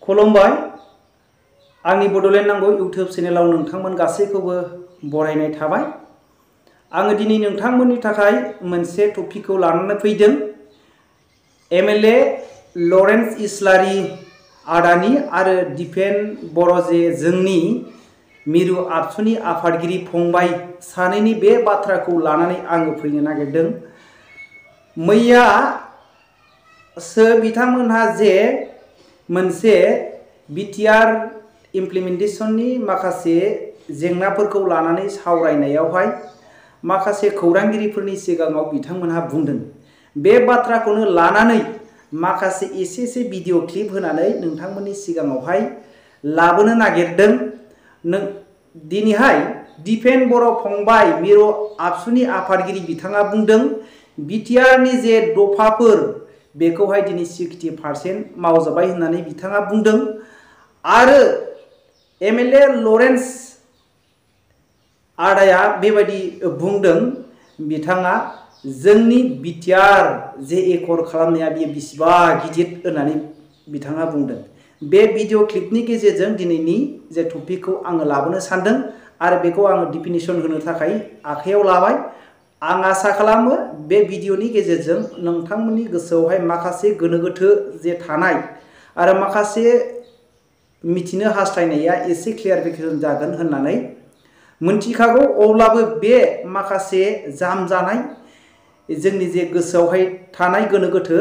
खुलुमबाय आंनि बड'लेण्ड नांगौ इउट्युब चेनेलाव नोंथांमोन गासैखौबो बरायनाय थाबाय। आङो दिनै नोंथांमोननि थाखाय मोनसे टपिकखौ लानानै फैदों। एमएलए लरेन्स इस्लारी आदानि आरो दिपेन बर' जे जोंनि मिरु आबसुनि आफादगिरि फंबाय सानैनि बे बाथ्राखौ लानानै आङो फैनो नागिरदों। मैयासो बिथांमोनहा जे मोनसे बिटिआर इमप्लिमेन्टेशननि माखासे जेंनाफोरखौ लानानै सावरायनायावहाय माखासे खौरांगिरिफोरनि सिगाङाव बिथांमोनहा बुंदों। बे बाथ्राखौनो लानानै माखासे एसे भिडिअ क्लिप होनानै नोंथांमोननि सिगाङावहाय लाबोनो नागिरदों। दिनैहाय दिपेन बर' फंबाय मिरु आबसुनि आफादगिरि बिथाङा बुंदों बिटिआरनि जे दफाफोर बेखौहाय दिनै 60% मावजाबाय होननानै बिथाङा बुंदों। आरो एमएलए लरेन्स आदाया बेबायदि बुंदों, बिथाङा जोंनि बिटिआर जे एकर्ड खालामनाया बेयो बेसेबा गिदिर होननानै बिथाङा बुंदों। बे भिडिअ क्लिपनि गेजेरजों दिनैनि जे टपिकखौ आङो लाबोनो सानदों आरो बेखौ आङो डिफिनिसन होनो थाखाय आखायाव लाबाय। आं आसा खालामो बे भिडिअनि गेजेरजों नोंथांमोननि गोसोआवहाय माखासे गोनो गोथो जे थानाय आरो माखासे मिथिनो हास्थायनाया एसे क्लियारिफिकेसन जागोन होननानै मोनथिखागौ। अब्लाबो बे माखासे जाम जानाय जोंनि जे गोसोआवहाय थानाय गोनो गोथो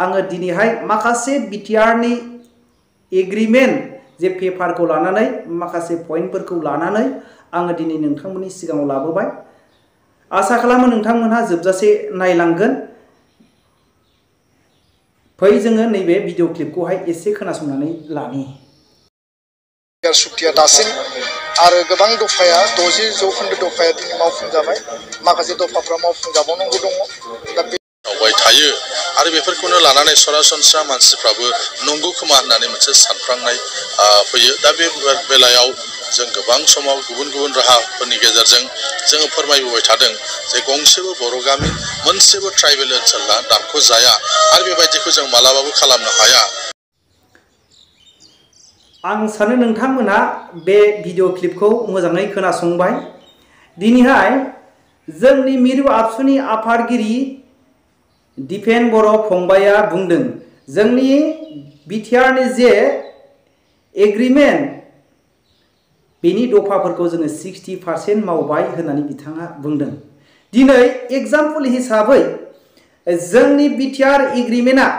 आङो दिनैहाय माखासे बिटिआरनि एग्रिमेन्ट जे पेपारखौ लानानै माखासे पइन्टफोरखौ लानानै आङो दिनै नोंथांमोननि सिगाङाव लाबोबाय। आसा खालामो नोंथांमोनहा जोबजासे नायलांगोन। फै जोङो नैबे भिडिअ क्लिपखौहाय एसे खोनासंनानै लानि। सुक्तिया दासिम आरो गोबां दफाया 60% दफाया दिनै मावफुंजाबाय, माखासे दफाफ्रा मावफुंजाबावनांगौ दङ। दा बे थायो आरो बेफोरखौनो लानानै सरासनस्रा मानसिफ्राबो नंगौ खोमा होननानै मोनसे सानफ्रांनाय फैयो। दा बे बेलायाव जों गोबां समाव गुबुन राहाफोरनि गेजेरजों जोङो फोरमायबोबाय थादों जे गंसेबो बर' गामि मोनसेबो ट्राइबेल ओनसोला दानख'जाया आरो बेबायदिखौ जों मालाबाबो खालामनो हाया। आं सानो नोंथांमोना बे भिडिअ क्लिपखौ मोजाङै खोनासंबाय। दिनैहाय जोंनि मिरु आबसुनि आफादगिरि दिपेन बर' फंबाया बुंदों जोंनि बिटिआरनि जे एग्रिमेन्ट बेनि दफाफोरखौ जोङो 60% मावबाय होननानै बिथाङा बुंदों। दिनै एग्जाम्पल हिसाबै जोंनि बिटिआर एग्रिमेन्टआ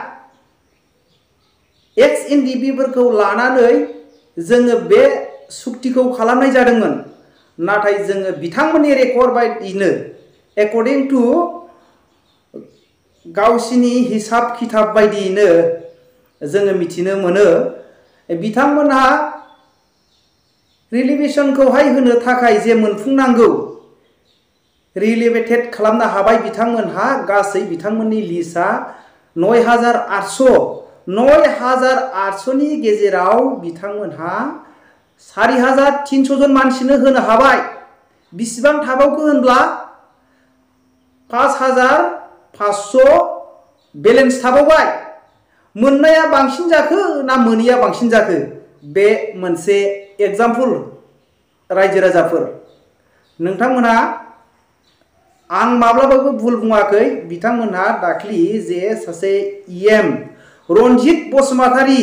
एक्स एनडिपिफोरखौ लानानै जोङो बे सुक्तिखौ खालामनाय जादोंमोन। नाथाय जोङो बिथांमोननि रेकर्ड बायदिनो एकर्डिं टु गावसिनि हिसाब खिथाब बायदियैनो जोङो मिथिनो मोनो बिथांमोनहा रिलिभेसनखौहाय होनो थाखाय जे मोनफुंनांगौ रिलिभेटेड खालामनो हाबाय बिथांमोनहा गासै बिथांमोननि लिस्टआ 9,800नि गेजेराव बिथांमोनहा 4,300 जन मानसिनो होनो हाबाय। बिसिबां थाबावखो होनब्ला 5,500 बेलेन्स थाबावबाय। मोननाया बांसिन जाखो ना मोनैया बांसिन जाखो? बे मोनसे एग्जाम्पल रायजो राजाफोर नोंथांमोनहा आं माब्लाबाबो भुल बुङाखै। बिथांमोनहा दाख्लि जे सासे इएम रनजित बसुमतारी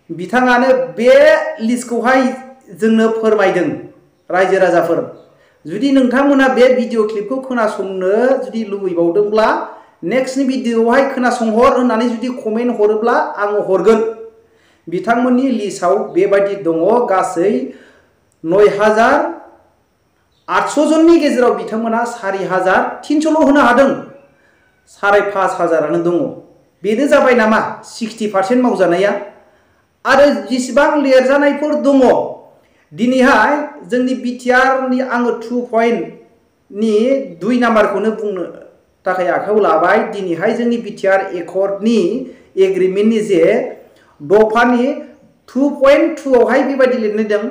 बिथाङानो बे लिस्टखौहाय जोंनो फोरमायदों। रायजो राजाफोर जुदि नोंथांमोना बे भिडिअ क्लिपखौ खोनासंनो जुदि लुबैबावदोंब्ला नेक्स्टनि भिडिअआवहाय खोनासंहर होननानै जुदि कमेन्ट हरोब्ला आङो हरगोन। बिथांमोननि लिस्टआव बेबायदि दङ गासै 9,800 जननि गेजेराव बिथांमोना 4,300ल' होनो हादों। 5,500 दङ। बेनो जाबाय नामा 60% मावजानाया? आरो जेसेबां लिरजानायफोर दङ दिनैहाय जोंनि बिटिआरनि आङो 2 पइन्टनि 2 नाम्बारखौनो बुंनो थाखाय आखायाव लाबाय। दिनैहाय जोंनि बिटिआर एकर्डनि एग्रिमेन्टनि जे दफानि 2.2 आवहाय बेबायदि लिरनाय दं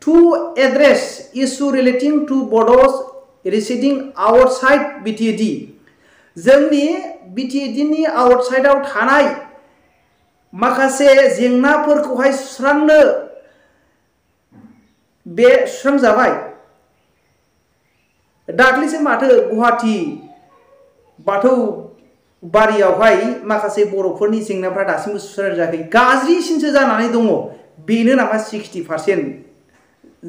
to address issue relating to Bodos residing outside BTAD. जोंनि बिटिएडिनि आउटसाइडआव थानाय माखासे जेंनाफोरखौहाय सुस्रांनो बे सुस्रांजाबाय। दाख्लैसो माथो गुवाहाटी बाथौ बारियावहाय माखासे बर'फोरनि जेंनाफ्रा दासिमबो सुस्रांजायाखै, गाज्रिसिनसो जानानै दङ। बेनो नामा 60%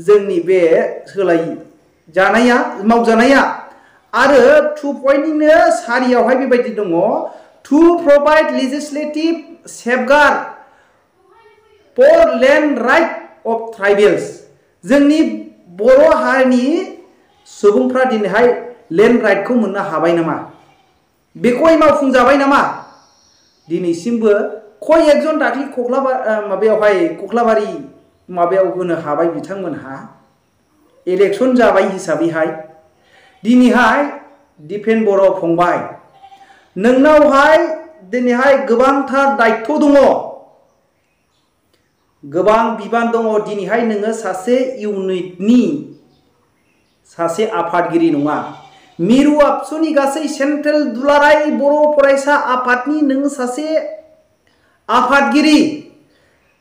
जोंनि बे सोलाय जानाया मावजानाया। आरो 2.निनो सारियावहाय बेबायदि दङ, to provide legislative safeguard for land right of tribals. जोंनि बर' हारिनि सुबुंफ्रा दिनैहाय लेन्ड राइटखौ मोननो हाबाय नामा? बेखौहाय मावफुंजाबाय नामा? दिनैसिमबो खय एकजन दाख्लै कख्लाबारि माबायाव होनो हाबाय बिथांमोनहा इलेक्शन जाबाय हिसाबैहाय। दिनैहाय दिपेन बर' फंबाय, नोंनावहाय दिनैहाय गोबांथार दायित्व दङ, गोबां बिबान दङ। दिनैहाय नोङो सासे इउनिटनि सासे आफादगिरि नङा, मिरु आबसुनि गासै सेन्ट्रेल दुलाराय बर' फरायसा आफादनि नों सासे आफादगिरि,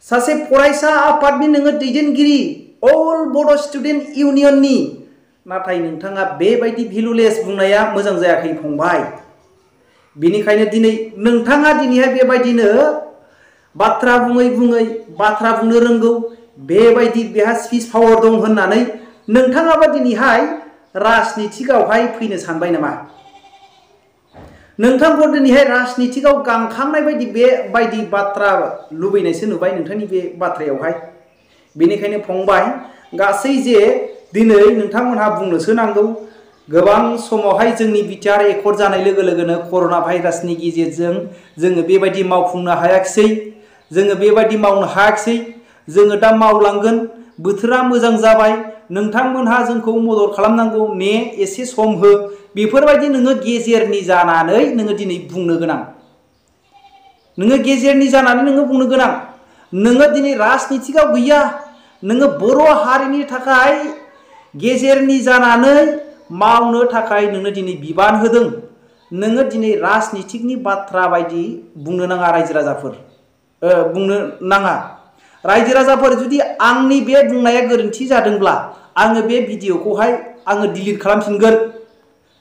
सासे फरायसा आफादनि नोङो दैदेनगिरि, अल बड' स्टुडेन्ट इउनियननि। नाथाय नोंथाङा बेबायदि भेलुलेस बुंनाया मोजां जायाखै फंबाय। बेनिखायनो दिनै नोंथाङा दिनैहाय बेबायदिनो बाथ्रा बुङै बुङै बाथ्रा बुंनो रोंगौ, बेबायदि बेहा स्पिच पावार दं होननानै नोंथाङाबो दिनैहाय राजनितिकआवहाय फैनो सानबाय नामा? नोंथांखौ दिनैहाय राजनितिकआव गांखांनाय बायदि बेबायदि बाथ्रा लुबैनायसो नुबाय नोंथांनि बे बाथ्रायावहाय। बेनिखायनो फंबाय, गासै जे दिनै नोंथांमोनहा बुंनोसो नांगौ, गोबां समावहाय जोंनि बिटिआर एकर्ड जानाय लोगो लोगोनो कर'ना भाइरासनि गेजेरजों जोङो बेबायदि मावफुंनो हायाखिसै, जोङो बेबायदि मावनो हायाखिसै। जोङो दा मावलांगोन, बोथोरा मोजां जाबाय, नोंथांमोनहा जोंखौ मदद खालामनांगौ, ने एसे सम हो। बेफोरबायदि नोङो गेजेरनि जानानै नोङो दिनै बुंनो गोनां, नोङो गेजेरनि जानानै नोङो बुंनो गोनां। नोङो दिनै राजनितिकआव गैया, नोङो बर' हारिनि थाखाय गेजेरनि जानानै मावनो थाखाय नोंनो दिनै बिबान होदों। नोङो दिनै राजनितिकनि बाथ्रा बायदि बुंनो नाङा रायजो राजाफोर, बुंनो नाङा। रायजो राजाफोर, जुदि आंनि बे बुंनाया गोरोन्थि जादोंब्ला आङो बे भिडिअखौहाय आङो डिलिट खालामफिनगोन।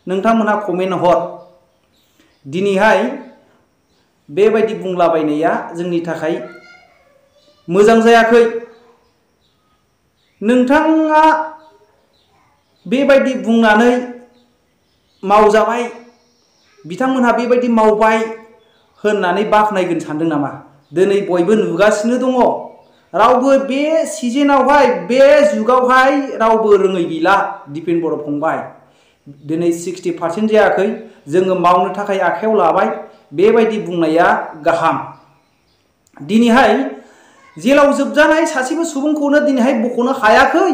नोंथांमोनहा कमेन्ट हर। दिनैहाय बेबायदि बुंलाबायनाया जोंनि थाखाय मोजां जायाखै। नोंथाङा बेबायदि बुंनानै मावजाबाय, बिथांमोनहा बेबायदि मावबाय होननानै बाख्नायगोन सानदों नामा? दिनै बयबो नुगासिनो दङ, रावबो बे सिजोनावहाय, बे जुगावहाय रावबो रोङै गैला। दिपेन बर' फंबाय, दिनै 60% जायाखै, जोङो मावनो थाखाय आखायाव लाबाय। बेबायदि बुंनाया गाहाम। दिनैहाय जेलाव जोबजानाय सासेबो सुबुंखौनो दिनैहाय बख'नो हायाखै।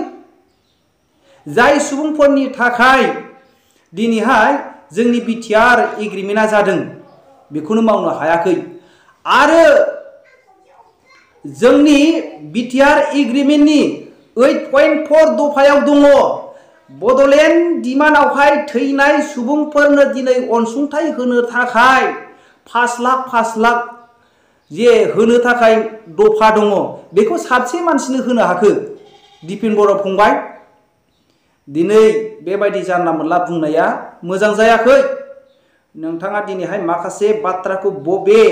जाय सुबुंफोरनि थाखाय दिनैहाय जोंनि बिटिआर एग्रिमेन्टआ जादों, बेखौनो मावनो हायाखै। आरो जोंनि बिटिआर एग्रिमेन्टनि 8.4 दफायाव दङ, बड'लेण्ड डिमान्डआवहाय थैनाय सुबुंफोरनो दिनै अनसुंथाइ होनो थाखाय 5 लाख जे होनो थाखाय दफा दङ। बेखौ साबसे मानसिनो होनो हाखो? दिपेन बर' फंबाय, दिनै बेबायदि जानला मोनला बुंनाया मोजां जायाखै। नोंथाङा दिनैहाय माखासे बाथ्राखौ बबे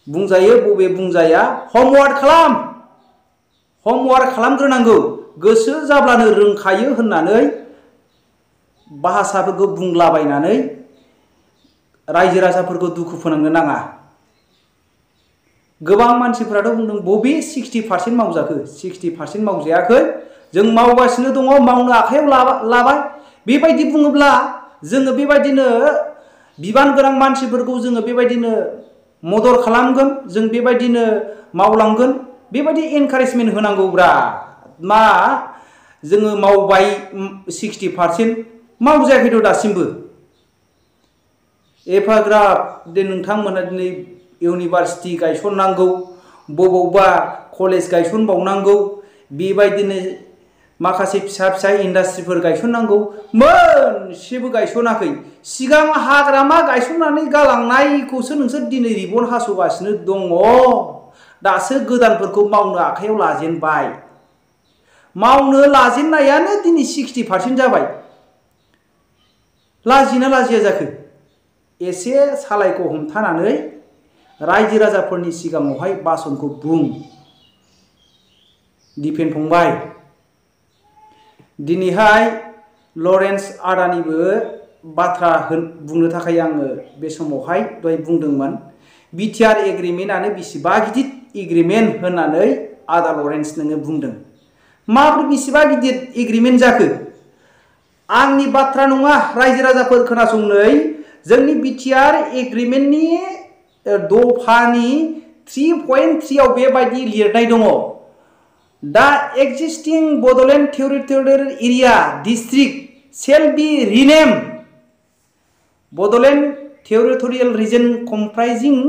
बुंजायो बबे बुंजाया हमवार्क खालाम, हमवार्क खालामग्रोनांगौ। गोसो जाब्लानो रोंखायो होननानै भाषाफोरखौ बुंलाबायनानै रायजो राजाफोरखौ दुखु फोनांनो नाङा। गोबां मानसिफोराथ' बुंदों बबे 60% मावजाखो? 60% मावजायाखै, जों मावगासिनो दङ, मावनो आखायाव लाबाय। बेबायदि बुङोब्ला जोङो बेबायदिनो बिबान गोनां मानसिफोरखौ जोङो बेबायदिनो मदद खालामगोन, जों बेबायदिनो मावलांगोन। बेबायदि एनकारेजमेन्ट होनांगौब्रा। मा जोङो मावबाय 60%, मावजायाखैथ' दासिमबो। एफाग्राब नोंथांमोना दिनै इउनिभार्सिटि गायसननांगौ, बबावबा कलेज गायसनबावनांगौ, बेबायदिनो माखासे फिसा फिसा इन्डास्ट्रिफोर गायसननांगौ मोनसेबो गायसनाखै। सिगां हाग्रामा गायसननानै गालांनायखौसो नोंसोर दिनै रिबन हास'गासिनो दङ। दासो गोदानफोरखौ मावनो आखायाव लाजेनबाय। मावनो लाजेननायानो दिनै 60% जाबाय। लाजिना लाजिया जाखो? एसे सालायखौ हमथानानै रायजो राजाफोरनि सिगाङावहाय बासनखौ बुं। दिपेन फंबाय, दिनैहाय लरेन्स आदानिबो बाथ्रा बुंनो थाखाय आङो बे समावहाय दहाय बुंदोंमोन। बिटिआर एग्रिमेन्टआनो बेसेबा गिदिर एग्रिमेन्ट होननानै आदा लरेन्स नोङो बुंदों। माब्रै बेसेबा गिदिर एग्रिमेन्ट जाखो? आंनि बाथ्रा नङा रायजो राजाफोर खोनासंनै। जोंनि बिटिआर एग्रिमेन्टनि दफानि 3.3 आव बेबायदि लिरनाय दङ। The existing Bodoland territorial area district shall be renamed Bodoland territorial region comprising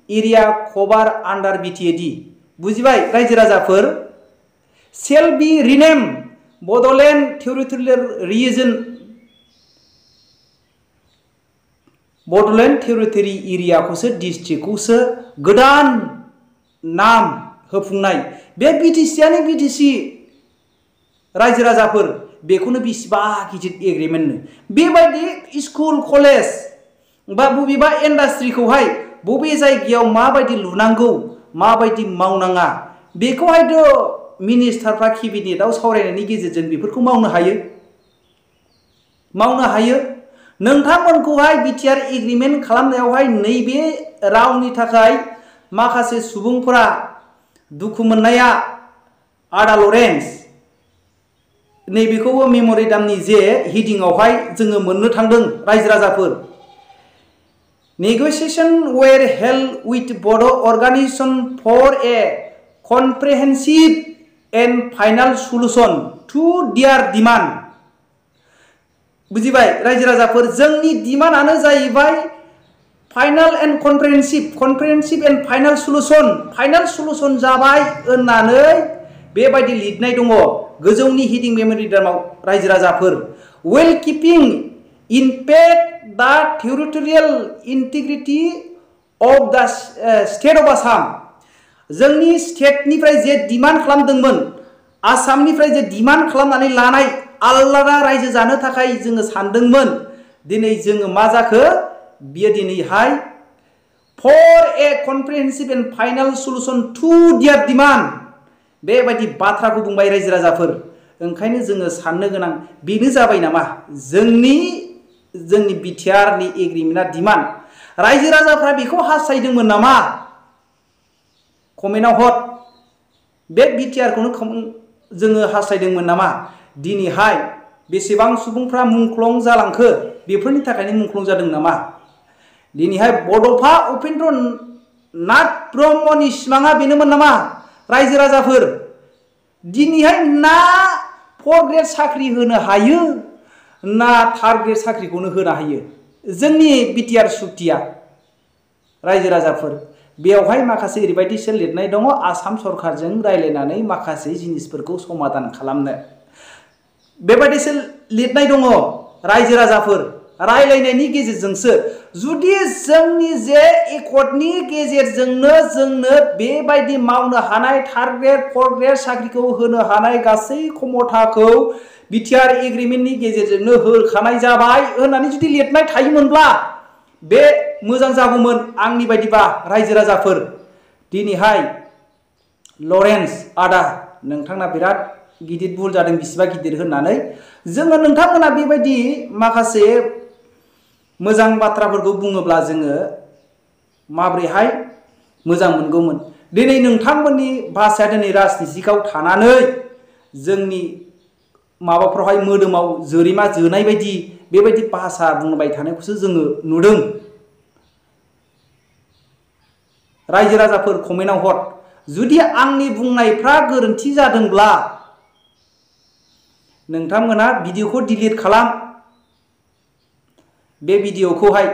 area cover under BTAD। बुजिबाय रायजो राजाफोर? shall be renamed Bodoland territorial region, Bodoland territory एरियाखौसो डिस्ट्रिक्टखौसो गोदान नाम होफुंनाय। बे बिटिसिआनो बिटिसि रायजो राजाफोर, बेखौनो बेसेबा गिदिर एग्रिमेन्टनो। बेबायदि स्कुल कलेज बा बबेबा इन्डास्ट्रिखौहाय बबे जायगायाव माबायदि लुनांगौ, माबायदि मावनाङा, बेखौहायथ' मिनिस्टारफ्रा केबिनेटआव सावरायनायनि गेजेरजों बेफोरखौ मावनो हायो। मावनो हायो। नोंथांमोनखौहाय बिटिआर एग्रिमेन्ट खालामनायावहाय नैबे रावनि थाखाय माखासे सुबुंफोरा दुखु मोननाया आदा लरेन्स, नैबेखौबो मेम'रेन्डामनि जे हिडिंआवहाय जोङो मोननो थांदों रायजो राजाफोर। Negotiation were held with Bodo' organisation for a comprehensive and final solution to their demand. बुजिबाय रायजो राजाफोर? जोंनि डिमान्डआनो जाहैबाय final and comprehensive and final solution. Final solution जाबाय होननानै बेबायदि लिरनाय दङ गोजौनि हिडिं मेम'रेन्डामाव रायजो राजाफोर। वेल किपिं इन पेक्ट दा territorial integrity of the state of Assam. जोंनि स्टेटनिफ्राय जे डिमान्ड खालामदोंमोन, आसामनिफ्राय जे डिमान्ड खालामनानै लानाय आलादा रायजो जानो थाखाय जोङो सानदोंमोन, दिनै जोङो मा जाखो? बियो दिनैहाय for a comprehensive and final solution to their demand बेबायदि बाथ्राखौ बुंबाय रायजो राजाफोर। ओंखायनो जोङो साननो गोनां बेनो जाबाय नामा जोंनि बिटिआरनि एग्रिमेन्टआ डिमान्ड? रायजो राजाफ्रा बेखौ हास्थायदोंमोन नामा? कमेन्टआव हर। बे बिटिआरखौनो जोङो हास्थायदोंमोन नामा? दिनैहाय बेसेबां सुबुंफ्रा मुंख्लं जालांखो? बेफोरनि थाखायनो मुंख्लं जादों नामा? दिनैहाय बड'फा उपेन्द्र नाथ ब्रह्मनि सिमाङा बेनोमोन नामा रायजो राजाफोर? दिनैहाय ना 4 ग्रेड साख्रि होनो हायो, ना 3 ग्रेड साख्रिखौनो होनो हायो जोंनि बिटिआर सुक्तिया रायजो राजाफोर। बेवहाय माखासे ओरैबायदिसो लिरनाय दङ आसाम सरकारजों रायज्लायनानै माखासे जिनिसफोरखौ समाधान खालामनो, बेबायदिसो लिरनाय दङ रायजो राजाफोर। रायलायनायनि गेजेरजोंसो जुदि जोंनि जे एकर्डनि गेजेरजोंनो जोंनो बेबायदि मावनो हानाय 3 ग्रेड 4 ग्रेड साख्रिखौ होनो हानाय गासै क्षमताखौ बिटिआर एग्रिमेन्टनि गेजेरजोंनो होखानाय जाबाय होननानै जुदि लिरनाय थायोमोनब्ला बे मोजां जागौमोन आंनि बायदिबा रायजो राजाफोर। दिनैहाय लरेन्स आदा, नोंथांना बिराद गिदिर भुल जादों। बिसिबा गिदिर होननानै जोङो नोंथांमोना बेबायदि माखासे मोजां बाथ्राफोरखौ बुङोब्ला जोङो माब्रैहाय मोजां मोनगौमोन। दिनै नोंथांमोननि भाषाया दिनै राजनितिकआव थानानै जोंनि माबाफ्रावहाय मोदोमाव जोरेमा जोनाय बायदि बेबायदि भाषा बुंबाय थानायखौसो जोङो नुदों। रायजो राजाफोर कमेन्टआव हर। जुदि आंनि बुंनायफ्रा गोरोन्थि जादोंब्ला नोंथांमोना भिडिअखौ डिलिट खालाम, बे भिडिअखौहाय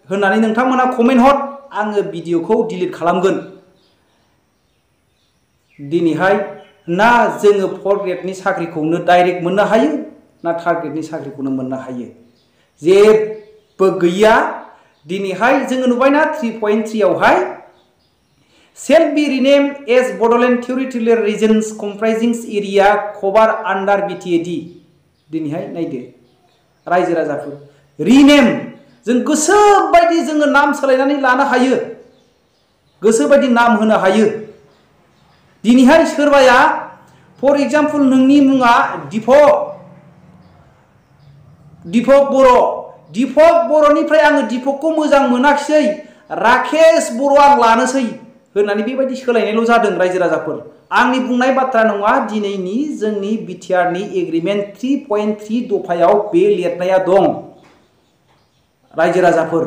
होननानै नोंथांमोना कमेन्ट हर, आङो भिडिअखौ डिलिट खालामगोन। दिनैहाय ना जोङो 4 ग्रेडनि साख्रिखौनो डाइरेक्ट मोननो हायो ना 3 ग्रेडनि साख्रिखौनो मोननो हायो जेबो गैया दिनैहाय जोङो नुबायना 3.3 आवहाय shall be renamed as Bodoland Territorial Regions comprising area covered under BTAD दिनैहाय नायदो रायजो राजाफोर रिनेम जों गोसो बायदि जोङो नाम सोलायनानै लानो हायो गोसो बायदि नाम होनो हायो दिनैहाय सोरबाया फर एग्जाम्पल नोंनि मुङा दिपक बर'निफ्राय आङो दिपकखौ मोजां मोनाखिसै राकेश बर' आं लानोसै होननानै बेबायदि सोलायनायल' जादों रायजो राजाफोर आंनि बुंनाय बाथ्रा नङा दिनैनि जोंनि बिटिआरनि एग्रिमेन्ट 3.3 दफायाव बे लिरनाया दं रायजो राजाफोर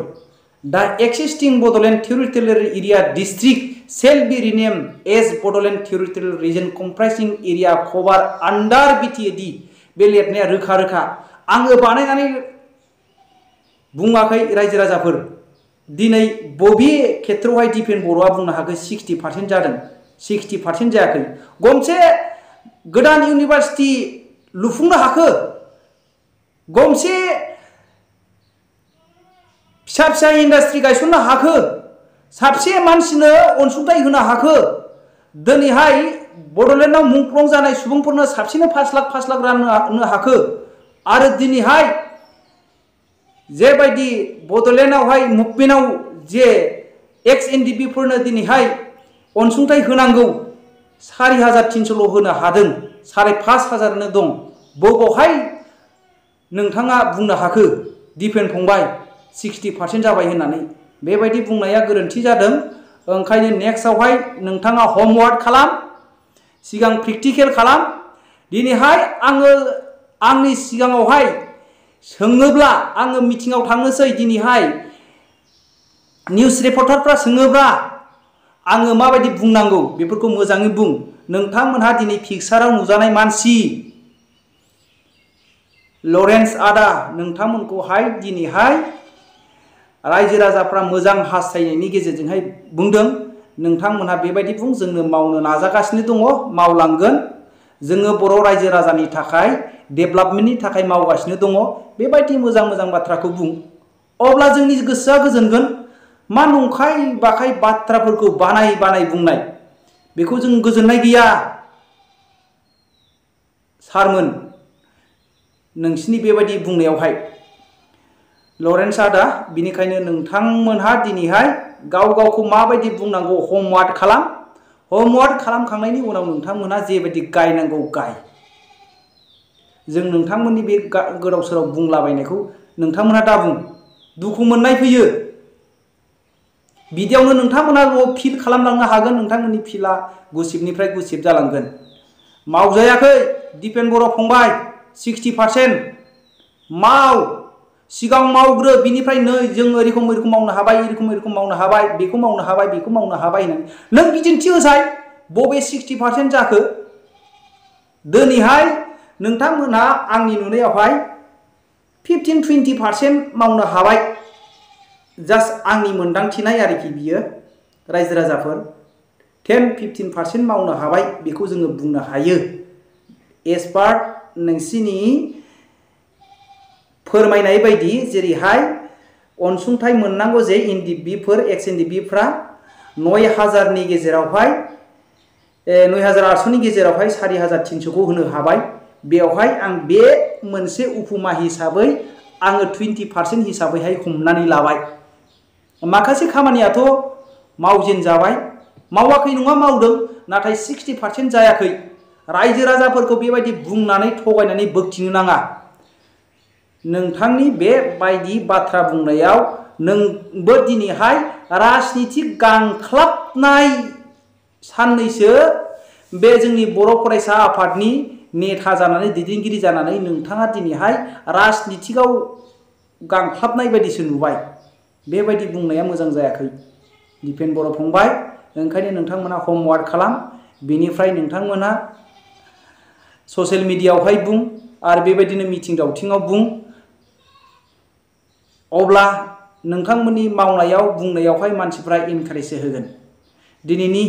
the existing Bodoland territorial area district shall be renamed as Bodoland Territorial Region comprising area covered under BTAD बे लिरनाया रोखा रोखा आङो बानायनानै बुङाखै रायजो राजाफोर दिनै बबे खेत्रआवहाय दिपेन बर'आ बुंनो हागौ 60% जादों 60% जायाखै गंसे गोदान इउनिभार्सिटि लुफुंनो हाखो गंसे फिसा फिसा इन्डास्ट्रि गायसननो हाखो साबसे मानसिनो अनसुंथाइ होनो हाखो दिनैहाय बड'लेण्डआव मुंख्लं जानाय सुबुंफोरनो साबसिनो 5 लाख राननो हाखो आरो दिनैहाय जेबायदि बड'लेण्डआवहाय मुभमेन्टआव जे एक्स एनडिपि फोरनो दिनैहाय अनसुंथाइ होनांगौ 4300 होनो हादों 5500 दं बबावहाय नोंथाङा बुंनो हाखो दिपेन फंबाय 60% जाबाय होननानै बेबायदि बुंनाया गोरोन्थि जादों ओंखायनो नेक्स्टआवहाय नोंथाङा होमवर्क खालाम सिगां प्रेक्टिकेल खालाम दिनैहाय आङो आंनि सिगाङावहाय सोङोब्ला आङो मिटिंआव थांनोसै दिनैहाय निउज रिपर्टारफ्रा सोङोब्ला आङो माबायदि बुंनांगौ बेफोरखौ मोजाङै बुं नोंथांमोनहा दिनै पिक्साराव नुजानाय मानसि लरेन्स आदा नोंथांमोनखौहाय दिनैहाय रायजो राजाफ्रा मोजां हास्थायनायनि गेजेरजोंहाय बुंदों नोंथांमोनहा बेबायदि बुं जोंनो मावनो नाजागासिनो दङ मावलांगोन जोङो बर' रायजो राजानि थाखाय डेभेलपमेन्टनि थाखाय मावगासिनो दङ बेबायदि मोजां मोजां बाथ्राखौ बुं अब्ला जोंनि गोसोआ गोजोनगोन मा नंखाय बाखाय बाथ्राफोरखौ बानाय बुंनाय बेखौ जों गोजोननाय गैया सारमोन नोंसिनि बेबायदि बुंनायावहाय लरेन्स आदा बिनिखायनो नोंथांमोनहा दिनैहाय गावखौ माबायदि बुंनांगौ होमवर्क खालामखांनायनि उनाव नोंथांमोनहा जेबायदि गायनांगौ गाय जों नोंथांमोननि बे गोदाव सोराव बुंलाबायनायखौ नोंथांमोनहा दाबुं दुखु मोननाय फैयो बिदियावनो नोंथांमोनहा फिल खालामलांनो हागोन नोंथांमोननि फिला गुसिबनिफ्राय गुसिब जालांगोन मावजायाखै दिपेन बर' फंबाय 60% माव सिगां मावग्रो बिनिफ्राय नै जों ओरैखम मावनो हाबाय एरखम मावनो हाबाय बेखौ मावनो हाबाय होननानै नों बिदिन्थि होसाय बबे 60% जाखो दिनैहाय नोंथांमोनहा आंनि नुनायावहाय 15-20% मावनो हाबाय जास्ट आंनि मोनदांथिनाय आरोखि बियो रायजो राजाफोर 10-15% मावनो हाबाय बेखौ जोङो बुंनो हायो एस पार नोंसिनि फोरमायनाय बायदि जेरैहाय अनसुंथाइ मोननांगौ जे एनडिपिफोर एक्स एनडिपिफ्रा 9000 गेजेरावहाय 9800 गेजेरावहाय 4300 होनो हाबाय बेवहाय आं बे मोनसे उपमा हिसाबै आङो 20% हिसाबैहाय हमनानै लाबाय माखासे खामानियाथ' मावजेनजाबाय मावाखै नङा मावदों नाथाय 60% जायाखै रायजो राजाफोरखौ बेबायदि बुंनानै थगायनानै बोगथिनो नाङा नोंथांनि बेबायदि बाथ्रा बुंनायाव नोंबो दिनैहाय राजनितिक गांख्लाबनाय साननैसो बे जोंनि बर' फरायसा आफादनि नेता जानानै दैदेनगिरि जानानै नोंथाङा दिनैहाय राजनितिकआव गांख्लाबनाय बायदिसो नुबाय बेबायदि बुंनाया मोजां जायाखै दिपेन बर' फंबाय ओंखायनो नोंथांमोना होमवर्क खालाम बेनिफ्राय नोंथांमोना ससियेल मिडियायावहाय बुं आरो बेबायदिनो मिथिं दावथिङाव बुं अब्ला नोंथांमोननि मावनायाव बुंनायावहाय मानसिफ्रा इनकारेज होगोन दिनैनि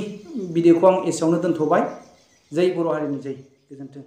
भिडिअखौ आं एसेयावनो दोनथ'बाय जै बर' हारिनि जै गोजोन्थों।